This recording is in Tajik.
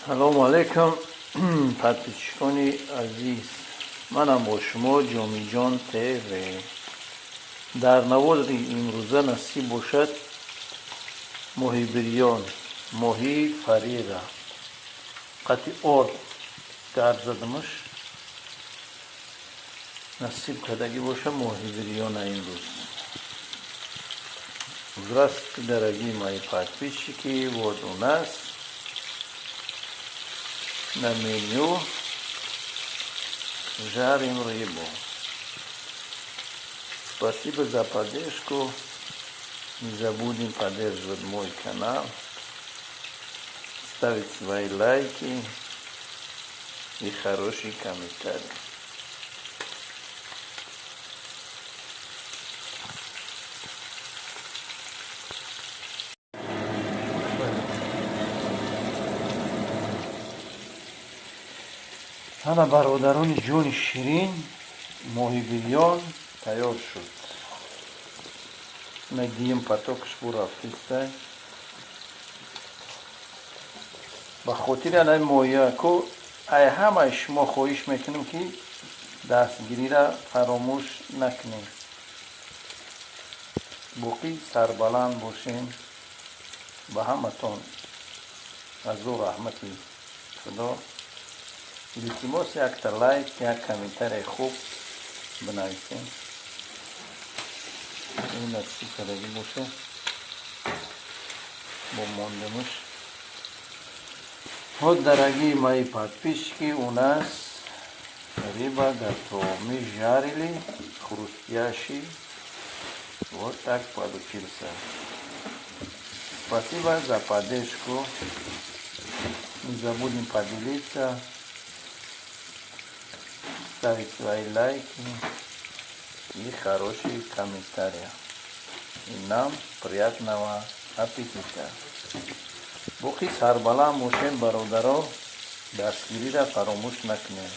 Салому алейкум, подписчикони азиз. Манам бо шумо Ҷомиҷон ТВ. Дар навори имрӯза насиб бошад моҳи бирён, моҳии фариға. Қати орд гард задамаш. Насиб кардагӣ боша моҳи бирёна имрӯз. Здравствуйте, дорогие мои подписчики. Вот у нас на меню жарим рыбу. Спасибо за поддержку. Не забудем поддерживать мой канал, ставить свои лайки и хорошие комментарии. Ана, бародарони ҷони ширин, моҳи бирён тайёр шуд. Надием потокш бурафтистай. Ба хотири анаи моҳияко ай ҳамаи шумо хоҳиш мекунем, ки дастгириро фаромӯш накунем. Боқӣ сарбаланд бошем. Ба ҳаматон аз ӯ раҳмати Худо. Илтимос, якта лайк, як комментарияи хуб бинависем. Ин насиб кардагӣ боша бо мондамуш. Вот, дорогие мои подписчики, у нас рыба готова. Мы жарили хрустящий. Вот так получился. Спасибо за поддержку. Не забудем поделиться, ставить свои лайки и хорошие комментарии. И нам приятного аппетита. Боқӣ сарбаланд бошем, бародаро, дастгириро фаромӯш накунем.